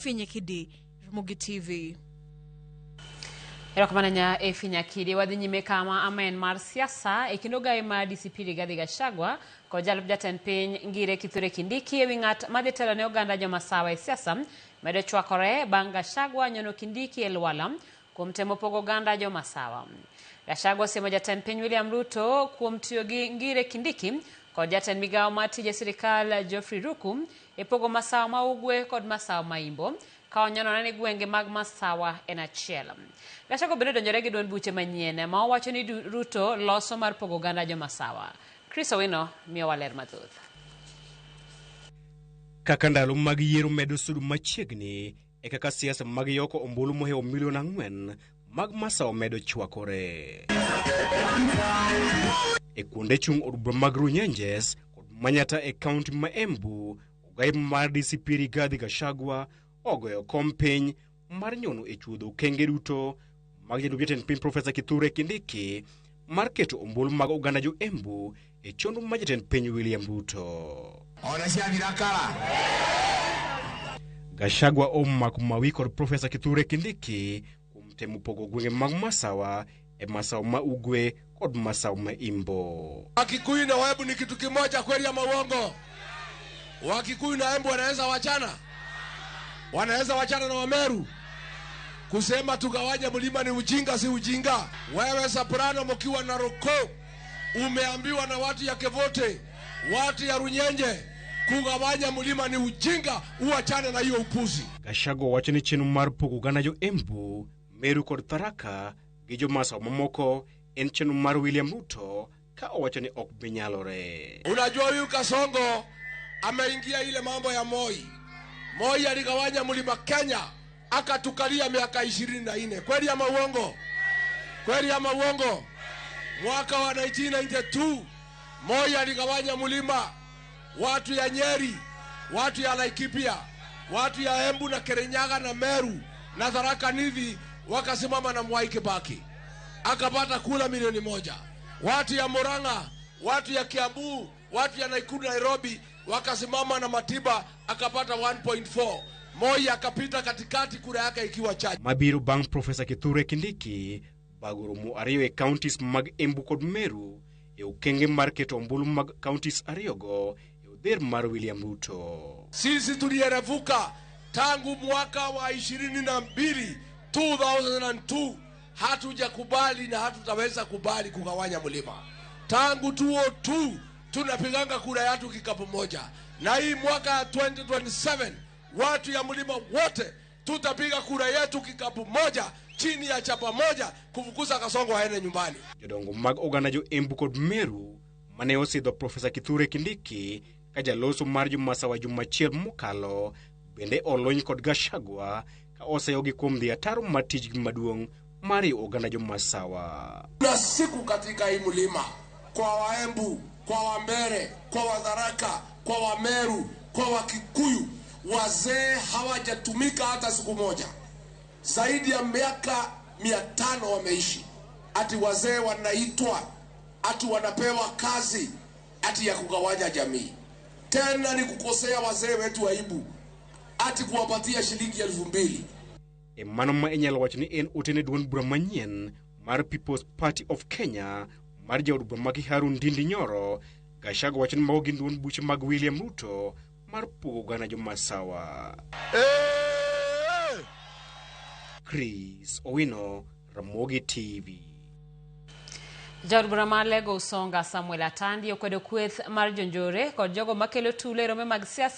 Finyekidi, Ramogi TV. Erokamano nya Efi Nyakidi. Wadhi nyime kama amen mar siasa e kind ogaye mar DCP Rigathi Gachagua kod jalup jatend piny Ngire Kithure Kindiki ewi ng'at madhi telo ne oganda jomasawa e siasa medo chwakore bang' Gachagua nyono Kindiki e lwala kuom temo pogo oganda jomasawa. Gachagua osiemo jatend piny William Ruto kuom tiyo gi Ngire Kindiki kod jatend migawo mar tije sirikal Geoffrey Ruku e pogo masawa ma ugwe kod masawa ma imbo ka onyonore ni gwenge mag masawa en achiel. Gachagua bende odonjore gi duond buche manyien ma owacho ni Ruto loso mar pogo oganda jomasawa. Chris Owino miyowa ler mathoth. Kaka ndalo mag yiero medo sudo machiegni, e kaka siasa mag yoko ombulu mohewo milion 4 mag masawa medo chwakore. E kuonde chung' od bura mag Runyenjes kod Manyata e kaunti ma Embu, ogai mar DCP Rigathi Gachagua ogoyo kom piny mar nyono e chuodho okenge duto mag jalup jatend piny Profesa Kithure Kindiki mar keto ombulu mag oganda jo Embu e chenro mar jatend piny William Ruto. Gachagua omako mawi kod Profesa Kithure Kindiki kuom temo pogo gwenge mag Masawa e Masawa ma Ugwe kod Masawa ma Imbo. Wakikuyu na Waembu ni kitu kimoja kweli ama uongo? Wakikuyu na Embu wanaweza wachana? Wanaweza wachana na Wameru? Kusema tugawanye mlima ni ujinga, si ujinga? Wewe Soprano, mkiwa na Roko, umeambiwa na watu ya Kevote, watu ya Runyenje, kugawanya mlima ni ujinga, uachane na hiyo upuzi. Gachagua wacho ni chenro mar pogo oganda jo Embu, Meru kod Tharaka gi jo Masawa mamoko en chenro mar William Ruto ka owacho ni ok bi nyalore. Unajua huyu Kasongo ameingia ile mambo ya Moi. Moi aligawanya mlima Kenya akatukalia miaka 24. Kweli ama uongo? Kweli ama uongo? Mwaka wa 1992 Moi aligawanya mlima, watu ya Nyeri, watu ya Laikipia, watu ya Embu na Kirinyaga na Meru na Tharaka Nithi wakasimama na Mwai Kibaki akapata kula milioni 1. Watu ya Murang'a, watu ya Kiambu, watu ya Nakuru Nairobi wakasimama na Matiba akapata 1.4. Moi akapita katikati kura yake ikiwa chache. Mabiro bang' Profesa Kithure Kindiki bago romo ariyo e counties mag Embu kod Meru e okenge mar keto ombulu mag counties ariyogo e odher mar William Ruto. Sisi tulierevuka tangu mwaka wa 22, 2002, hatujakubali na hatutaweza kubali kugawanya mlima. Tangu 2002 tunapiganga kura yetu kikapu moja, na hii mwaka ya 2027 watu ya mlima wote tutapiga kura yetu kikapu moja chini ya chapa moja kufukuza Kasongo aende nyumbani. Jodongo mag oganda jo Embu kod Meru mane osidho Profesa Kithure Kindiki ka jaloso mar jo Masawa juma achiel mokalo bende olony kod Gachagua ka oseyogi kuom dhi ataro mar tijgi maduong' mar riwo oganda jo Masawa. Kuna siku katika hii mlima kwa Waembu, kwa Wambere, kwa Wadharaka, kwa Wameru, kwa Wakikuyu, wazee hawajatumika hata siku moja. Zaidi ya miaka 500 wameishi. Ati wazee wanaitwa, ati wanapewa kazi, ati ya kugawanya jamii. Tena ni kukosea wazee wetu aibu, ati kuwapatia shilingi 2000. E mano ma inyalo wacho ni en ote ne duond bura manyien mar People's Party of Kenya mar jaod bura ma Kiharu Ndindi Nyoro, Gachagua wacho ni mago gin duond buche mag William Ruto mar pogo oganda jo Masawa. Chris Owino, Ramogi TV. Jaod bura mar Lego Usonga Samuel Atandi okwedo kweth mar jonjore kod jogo makelo tulo e rombe mag siasa.